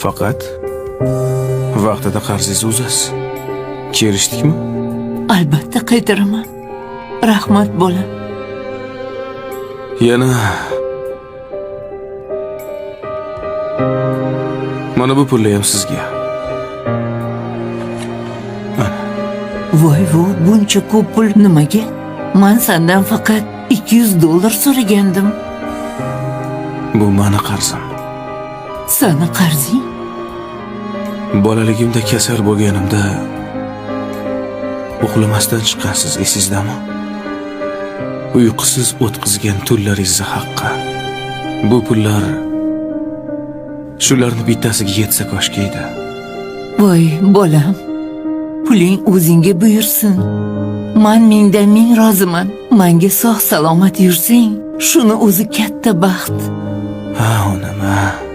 Faqat vaqtida qarzingizni uzasiz. Kelishdikmi? Albatta qaytaraman. Rahmat, bolam. Yana mana bu pullar ham sizga. Voy voy, buncha ko'p pul nimaga? Man sandan faqat $200 so'ragandim. Bu mani qarzim. Sani qarzing? Bolaligimda kasal bo'lganimda uxlamasdan chiqqansiz, esingizdami? Uyqusiz o'tkazgan tunlaringizni haqqi. Bu pullar shularni bittasiga yetsa koshki edi. Voy, bolam. Puling o'zingga buyursin. Man mingdan ming roziman. Manga sog' salomat yursang, shuni o'zi katta baxt. Ha, onam, ha.